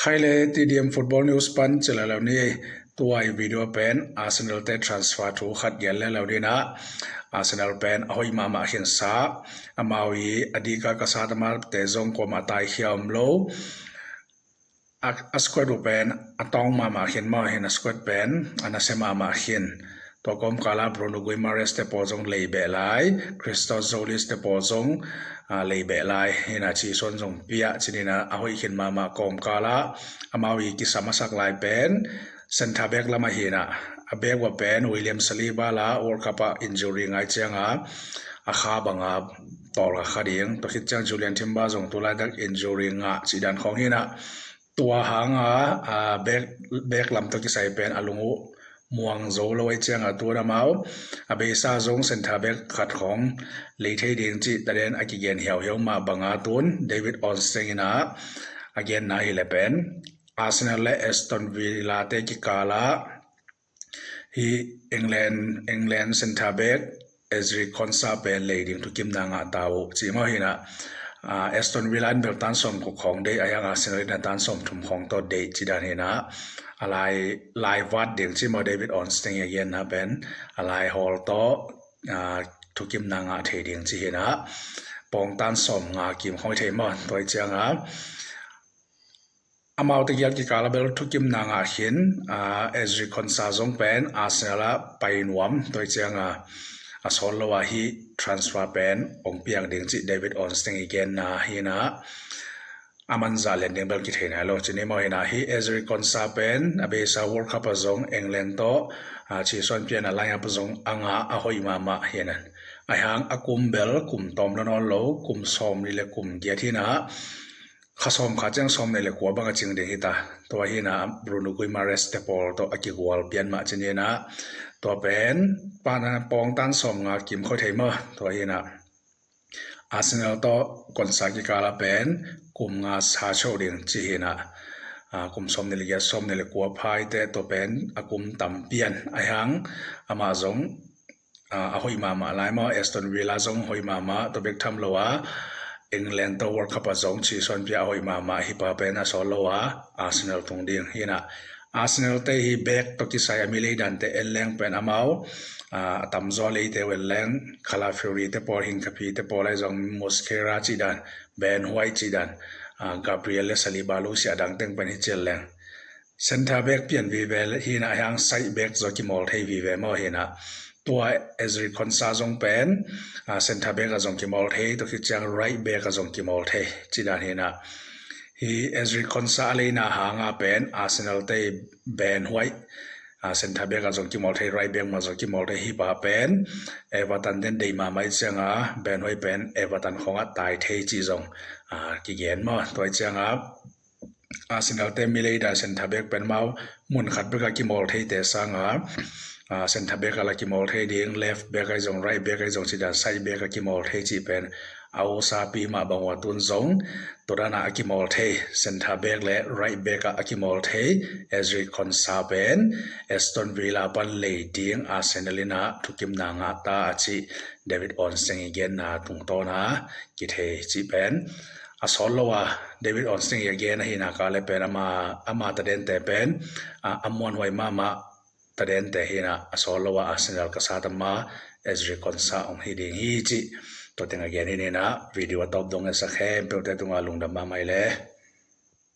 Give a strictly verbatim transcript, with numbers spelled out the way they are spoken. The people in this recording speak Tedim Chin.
Khai le T D M Football News pan ci lalo ni. Tua i video pen Arsenal te transfer thu khat gen lalo ni na. Arsenal pen a hoih mahmah khin sa, amau i a dika ka sa tama te zong kuama a taikhia om lo. A, a squad uh pen a tawng mahmah khin maw hin, a squad pen a nasia mahmah khin. Tua kawmkala Bruno Guimaraes te pawl zong lei beh lai, Christos Tzolis te pawl zong, a, lei beh lai. Hina Chison zong pia cinina a hoih khin mahmah kawmkala amau i kisa masak lai pen centre back lama hina. A back ua pen William Saliba la World Cup a injury ngai cianga a kha banga tawl kha ding. Tua khit ciang Jurrien Timber zong tulaitak injury ngah cih dan khawng hina. Tua hanga, a, back, back lam tawh kisai pen a lung uh muang zo lo ai cianga tun amau a beisa zong centre back khat khawng lei thei ding cih taden a kigen hiauhiau mah banga tun David Ornstein ina a genna hi le pen Arsenal le Aston Villa te kikala hi England, England centre back Ezri Konsa pen lei ding thukimna ngah ta uh ci maw hina. A, Aston Villa in bel tan sawm kuk khawng deih a, hiang Arsenal in a tan sawm thum khawng tawh deih ci dan hina. A lai, lai vat ding ci maw David Ornstein a genna pen a lai hawl tawh, a, thukimna ngah thei ding ci hina. Pawng tan sawm nga kim khawng thei maw tua cianga amaute gial kikala bel thukimna ngah khin, a, Ezri Konsa zong pen Arsenal a pai nuam tua cianga a sawl lo a hi transfer pen ong piang ding ci David Ornstein i genna hina. A manza lian ding bel kithei nai lo cini maw hina hi Ezri Konsa pen a beisa World Cup a zong England tawh, a, Chison pian a line up a zong a ngah a hoih mahmah hina. A hiang a kum bel kum tawm lo nawn lo, kum sawm ni le kum giat hina. Kha sawm kha ciang sawm nih le kua bang a cing ding hita. Tua hina Bruno Guimaraes te pawl tawh a kigual pian mah cinina. Tua pen pana pawng tan sawm nga kim khawng thei maw. Tua hina Arsenal tawh Konsa kikala pen kum nga sa chauh ding ci hina. A, kum sawm nih le giat sawm nih le kua phai te tua pen a kum tam pian a hiang amah zong a, a hoih mahmah lai maw, Aston Villa zong hoih mahmah, tua bek tham lo a England tawh World Cup a zong Chison pia a hoih mahmah hi pa pen a sawl lo a Arsenal tung ding hina. Arsenal te hi back tawh kisai a mi lei dante en leng pen amau, a, a tamzaw leite uh en leng Calafiori te pawl, Hincapie te pawl ai zong Mosquera ci dan, Ben White ci dan, a, Gabriel le Saliba lo sia dang teng pen hi cian leng. Centre back pian vive hina hiang side back zaw kimawl thei vive maw hina. Tua Ezri Konsa zong pen, a, centre back a zong kimawl thei, tua khit ciang right back a zong kimawl thei ci dan hina. Hi Ezri Konsa a leina hanga pen Arsenal te Ben White, a, centre back a zong kimawl thei, right back ma zong kimawl thei hi pa pen Everton den dei mamai cianga Ben White pen Everton khawng a tai thei ci zong, a, kigen maw. Tua cianga Arsenal te mi lei dan centre back pen mau mun khat bek a kimawl thei te sanga, a, centre back a la kimawl thei ding, left back ai zong, right back ai zong ci dan side back a kimawl thei ci pen a usa pi mah bang ua tun zong tua dana a kimawl thei centre back le right back a a kimawl thei Ezri Konsa pen Aston Villa pan lei ding Arsenal ina thukimna ngah ta a ci David Ornstein i genna tungtawna kithei ci pen a sawl lo a David Ornstein i a gen ahina ka le pen ama, ama tadente pen, a, a muanhuai mahmah tadente hina a sawl lo a Arsenal ka sa tama Ezri Konsa ong hi ding hi ci. Tua teng a gen hi nina video a tawp dong e sa khempeuhte tunga lungdam mahmah i le.